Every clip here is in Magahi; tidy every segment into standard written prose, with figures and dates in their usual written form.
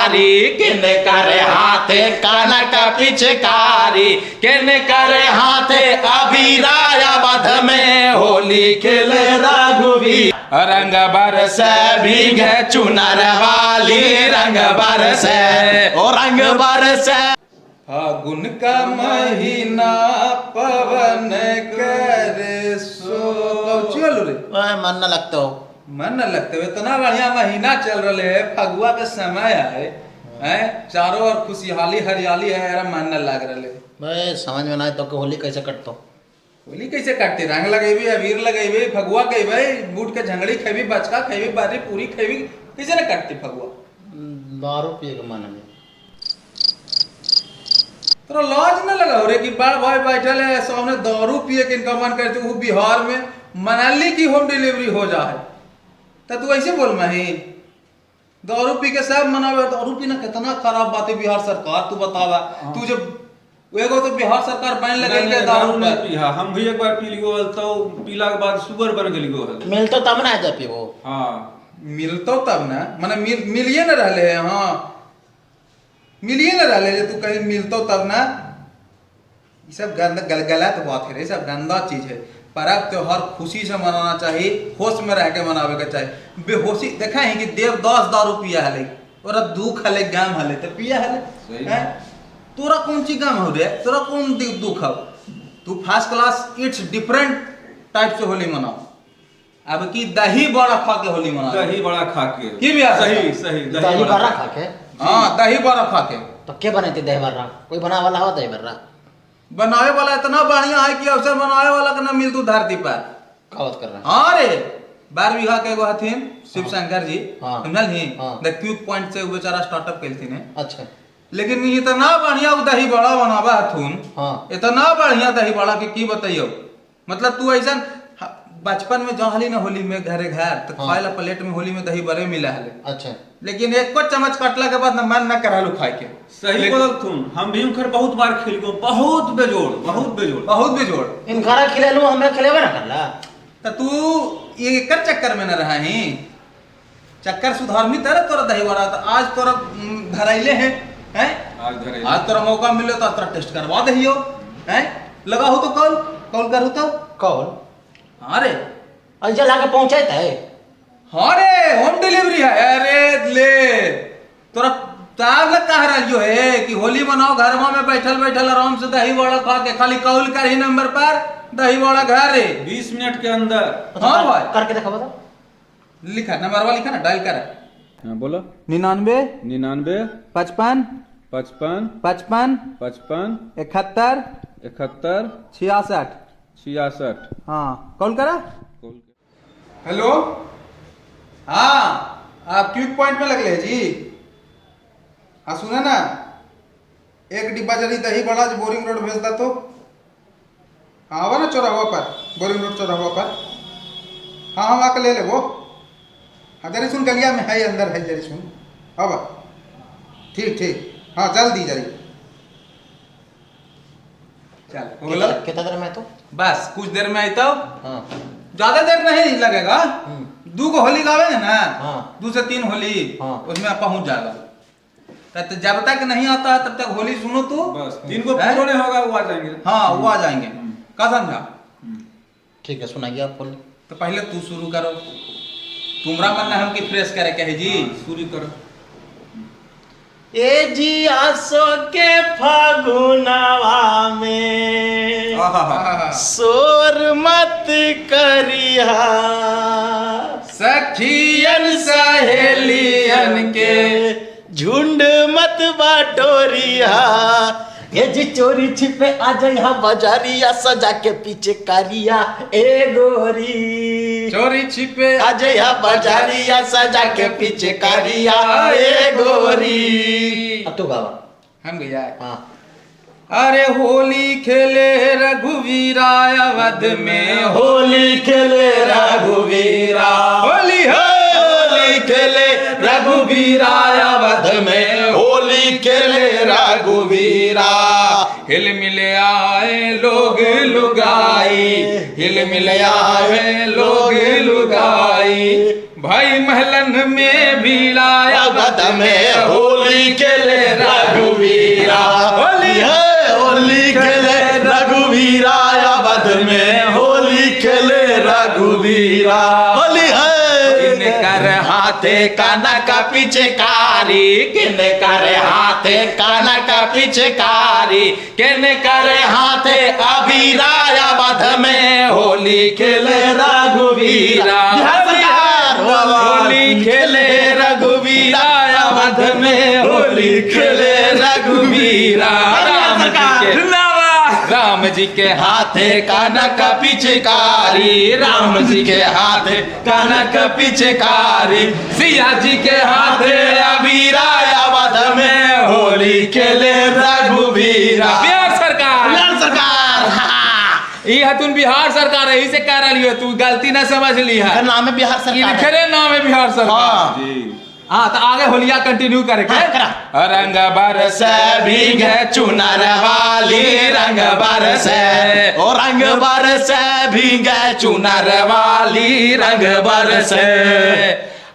पिचकारी, किन करे हाथे कनक पिचकारी, किन करे हाथे अबीरा अवध में होली खेले रघुवीर। रंग बरसे भीगे चुनर वाली, रंग बरसे ओ रंग बरसे। फागुन का महीना पवन करे सो कौची होलो रे? ओए मन न लगते हो। मन न लगते हो, इतना बढ़िया महीना चल रहे है, फगुआ के समय है, हैं चारों ओर खुशहाली हरियाली है, यार मन न लग रहे। भाई समझ में ना आए तो कि होली कैसे कटतो? होली कैसे काटते? रंग लगेबी, अबीर लगेबी, फगुआ खेबे, बूट के झंगड़ी खेबी, बचका खेबी, बारी पूरी खेबी, कैसे न काटती फगुआ? दारू पिए के मन में। तोरा लाज न लगा रे कि बड़ भाई बैठल है सामने दारू पिए के इनका मन करते, वो बिहार में मनाली की होम डिलीवरी हो जाए त तू ऐसे बोल मही दारू पी के सब मनावे। दारू पीना कितना खराब बात है बिहार सरकार, तू बतावा। तू जब एगो तो बिहार सरकार बैन लगेल के दारू नहीं पर। पीहा, हम भी एक बार पी लियो हल तो पीला के बाद सुगर बन गेलियो हल। मिलतो तब ना जा पीबो। हाँ मिलतो तब ना, माने मिलिए न रहले है। हाँ मिलिए न रहले जे तू कहीं मिलतो तब ना। ये सब गंद गलत बात है रे, सब गंदा चीज है। पर्व त्योहार खुशी से मनाना चाहिए, होश में रह के मनावे के चाहिए। बेहोशी देखा है कि देवदास दारू पिया हले और दुख हले गम हले तो पिया हले। सही। हैं? तोरा कौन चीज गम हो रे, तोरा कौन दुख हो? तू first class it's different type से होली मनाओ। अब की दही बड़ा खा के होली मनाओ। दही बड़ा खा के की बिहार सही सही दही बर्रा खा के? हाँ दही बड़ा खा के। तो के बनाते दही बर्रा? कोई बना वाला हो दही बर्रा? बनावे वाला इतना बढ़िया है कि अवसर बनावे वाला के ना मिलतू धरती पर। का बात कर रहा है? हाँ रे 12 बीघा के एगो हथिन शिव शंकर जी, हाँ। समझल ही? हाँ। द क्विक पॉइंट से बेचारा स्टार्टअप केलथिन है। अच्छा। लेकिन इतना बढ़िया उ दही बड़ा बनावा हथुन। हाँ। इतना बढ़िया दही बड़ा के की बताइयो। मतलब तू ऐसा बचपन में जहाँ हली ना होली में घरे घर तो हाँ। खाए ला प्लेट में होली में दही बड़े मिला हले। अच्छा। लेकिन एक को चम्मच काटला के बाद ना मन ना करहलू खाए के। सही बोलथुन, हम भी उनकर बहुत बार खेल गो, बहुत बेजोड़, बहुत बेजोड़, बहुत बेजोड़। इनकारा खिलेलू हमरा खिलेबे ना करला। त तू ये एकर चक्कर में न रहा ही, चक्कर सुधारमी तर तोरा दही बड़ा तो आज तोरा धराइले हैं, हैं? आज धराइले। आज तोरा मौका मिले तो तोरा टेस्ट करवा दहियो, हैं? लगा हो तो कॉल कॉल करू तो कॉल? हाँ रे। ऐसा लाके पहुंचाते है? हाँ रे होम डिलीवरी है। अरे ले तोरा ताब लग कह रहियो है कि होली मनाओ घर में बैठल बैठल आराम से दही बड़ा खा के, खाली कॉल कर ही नंबर पर दही बड़ा घर है 20 मिनट के अंदर। हाँ भाई करके देखा बताओ। लिखा नंबर लिखा ना, डायल कर। हाँ बोलो। 99 99 55 55 55 55 71 71 66 66। हाँ कॉल करा। हेलो हाँ आप क्विक पॉइंट में लगले जी? हाँ सुना ना, एक डिब्बा जरी दही बड़ा जो बोरिंग रोड भेज दा तो। हाँ आवा ना चौराहा पर, बोरिंग रोड चौराहा पर। हाँ हम आके ले ले वो। हाँ जरी सुन गलिया में है, अंदर है जरी सुन आवा। ठीक ठीक हाँ जल्दी जरी चल बोलो। कितना देर में तो? बस कुछ देर में आई तो। हाँ ज्यादा देर नहीं लगेगा, दो को होली गावे ना। हाँ। 2 से 3 होली। हाँ। उसमें आप पहुंच जाएगा। तो जब तक नहीं आता है तब तक होली सुनो तू। बस 3 को पूरा नहीं होगा वो आ जाएंगे। हाँ वो आ जाएंगे। का समझा? ठीक है सुनाइए आप होली। तो पहले तू शुरू करो, तुम्हारा मन हम की फ्रेश करे के है जी। शुरू करो। ए जी आसो के फागुनवा में शोर मत करिया, सखियन सहेलियन के झुंड मत बाटोरिया। ये जी चोरी छिपे आ जाइहा बाजारिया, सजा के पीछे कारिया ए गोरी। चोरी छिपे आ जाइहा बाजारिया, सजा के पीछे कारिया ए गोरी। अब तो गावा हम गया। हाँ। अरे होली खेले रघुवीरा अवध में, होली खेले रघुवीरा, होली होली खेले रघुवीरा अवध में, होली खेले रघुवीरा। हिल मिले आए लोग लुगाई, हिल मिले आए लोग लुगाई, भाई महलन में भीड़ाया अवध में होली खेले रघुवीरा, होली है होली खेले रघुवीरा, अवध में होली खेले रघुवीरा, होली है। किन कर हाथे काना का पिचकारी, किन कर हाथे काना का पिचकारी, किन कर हाथे अबीरा, अवध में होली खेले रघुवीरा, होली खेले रघुवीरा, अवध में होली खेले रघुवीरा। राम जी के, राम जी के हाथे काना का पिचकारी, राम जी के हाथे काना का पिचकारी, सिया जी के हाथे अबीरा, अवध में होली खेले रघुवीरा। बिहार सरकार, बिहार सरकार, ई हतुन बिहार सरकार यही से कह रही हो, तू गलती ना समझ ली है। नाम है बिहार सरकार, इनकरे नाम है बिहार सरकार। जी हाँ, तो आगे होलिया कंटिन्यू करके। हाँ, रंग बरसे भीगे चुनर वाली, रंग बरसे ओ रंग बरसे भीगे चुनर वाली, रंग बरसे।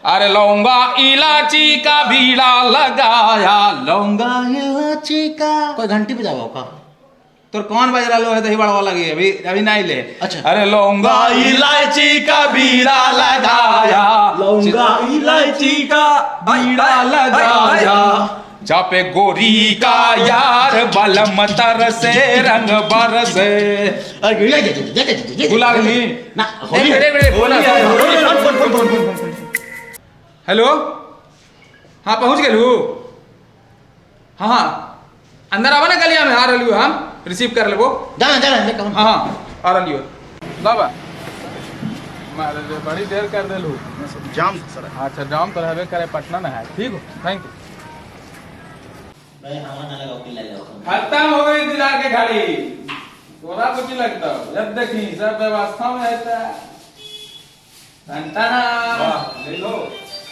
अरे लौंगा इलायची का बीड़ा लगाया, लौंगा इलायची का कोई घंटी बजाओ का तोर कौन बज रहा है दही बड़वा लगी अभी अभी नहीं ले। अच्छा। अरे लौंगा इलायची का बीड़ा लगाया, लौंगा इलायची का बीड़ा लगाया, जापे गोरी का यार बलम तरसे रंग बरसे। गुलाबी ना होली। हेलो, हाँ पहुँच गेलू? हाँ हाँ, अंदर आवा ना, गलिया में आ रही हम, रिसीव कर लेबो। जाना जाना हाँ हाँ आ रही हो। बाबा बड़ी देर कर देलू। जाम सर। अच्छा जाम तो रहबे करे, पटना ना है। ठीक हो, thank you. खत्म हो गई दिला के घड़ी, तोरा कुछ लगता जब देखी सब व्यवस्था में रहता घंटा ना ले लो।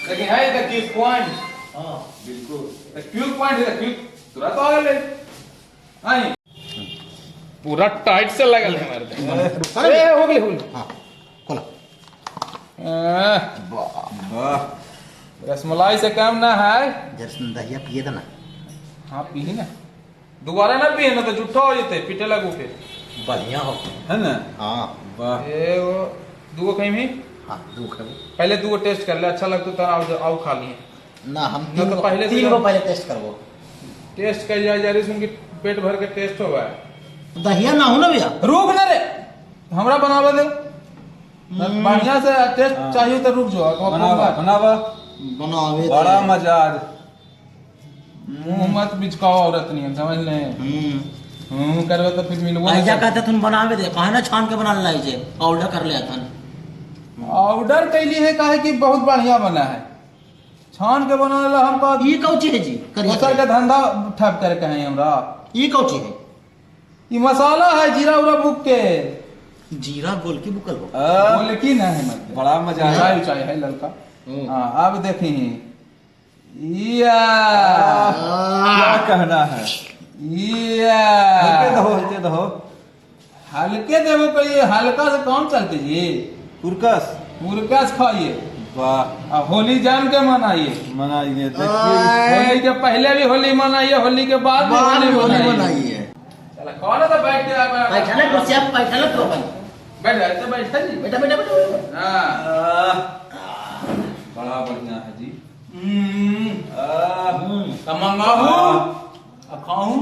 लेकिन है the quick point. हां बिल्कुल the quick point है, क्विक तोरा तो आ गेलै। हां पूरा टाइट से लगल है हमारे। अरे हो गेलै, हो गेलै। हां खोला। वाह, रसमलाई से कम ना है। जरसन दहिया पिए ना। हाँ पी ना, दोबारा ना पिए ना तो झूठा हो जते, पीटे लगू फिर। बढ़िया हो है ना? हाँ वाह, एगो दूगो खइमी। हाँ दूगो खेबो। पहले दूगो टेस्ट कर ले, अच्छा लगतो त आउ खा लिए ना। हम तीन तो पहले तीन गो पहले टेस्ट करबो। टेस्ट कर जा जा रही सुन के पेट भर के टेस्ट होवा है। दहिया ना हो ना भैया, रुक ना रे, हमरा बनावे दे बढ़िया से। टेस्ट चाहिए तो रुक जो, बनावा बनावा बनावे, बड़ा मजा आज। मुंह मत बिचकाओ औरत नहीं, समझ ले। हम्म करवे तो फिर मिलबो। ऐसा कहते तुम बनावे दे, काहे ना छान के बना लाई जे, ऑर्डर कर ले अपन। ऑर्डर कैली है काहे कि बहुत बढ़िया बना है, छान के बना ला हम का। ई कौची है जी? दोसर के धंधा ठप करके है हमरा। ई कौची है? ई मसाला है जीरा उरा बुक के। जीरा गोल की बुकल हो? गोल की ना है मतलब। बड़ा मजा है, चाय है ललका। हां अब देखी या क्या कहना है। या हल्के दहो, हल्के दहो, हल्के देबो कहिए, हल्का से कौन चलते जी। पुरकस पुरकस खाइए। वाह, अब होली जान के मनाइए, मनाइए। देखिए होली के पहले भी होली मनाइए, होली के बाद भी होली मनाइए। चला कौन है तो बैठ के बैठा ना कुर्सी पे, बैठा ना तो भाई बैठ जाए तो बैठा जी, बैठा बैठा बैठा। हां बड़ा बढ़िया है जी। मंगाहू खाऊं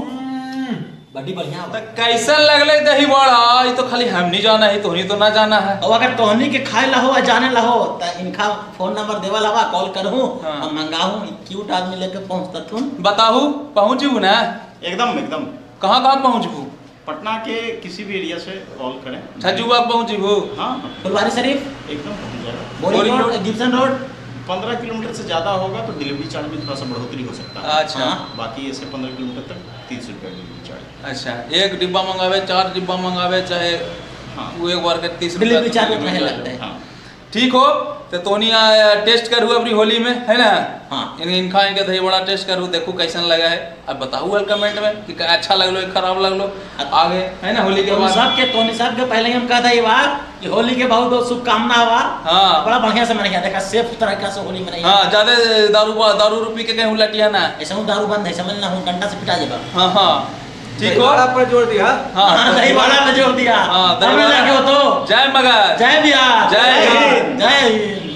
बड़ी बढ़िया। तो कैसन लगले दही बड़ा? ये तो खाली हम नहीं जाना है, तोहनी तो ना जाना है। और अगर तोहनी के खाए ला हो आ जाने ला हो त इनका फोन नंबर देवा लावा, कॉल करहूं। हाँ। हम मंगाहूं, क्यूट आदमी लेके पहुंचता तुम। बताहू पहुंचबू ना? एकदम एकदम। कहां कहां पहुंचबू? पटना के किसी भी एरिया से कॉल करें। छजुआ पहुंचबू? हाँ। फुलवारी शरीफ एकदम पहुंच जाएगा। Boring road, Gibson road. 15 kilometre से ज़्यादा होगा तो डिलीवरी चार्ज में थोड़ा सा बढ़ोतरी हो सकता है। अच्छा। बाकी ऐसे 15 किलोमीटर तक 30 रुपये डिलीवरी चार्ज। अच्छा, एक डिब्बा मंगावे, 4 डिब्बा मंगावे, चाहे हाँ वो एक बार के 30 रुपये डिलीवरी चार्ज उतना ही लगता है। हाँ ठीक हो। तो तोनी टेस्ट करू अपनी होली में, है ना? हाँ। इन इनखा इनके दही बड़ा टेस्ट करू, देखू कैसन लगा है। अब बताऊ हल कमेंट में कि अच्छा लगलो कि खराब लगलो आगे, है ना? होली के तोनी बाद साहब के, तोनी साहब के पहले ही हम कहता ये बार कि होली के बहुत बहुत शुभकामना बा। हाँ। बड़ा बढ़िया से मनाया, देखा सेफ तरीका से होली मनाई। हाँ, ज्यादा दारू दारू रूपी के कहीं लटिया ना। ऐसा हूँ दारू बंद है, समझना हूँ डंडा से पिटा जाएगा। हाँ हाँ ठीक हो। दहीवड़ा पर जोर दिया। हाँ हाँ, दही बड़ा पे जोर दिया। हाँ, दही हमें बड़ा। लगे हो तो जय मगध, जय बिहार, जय हिंद। जय हिंद।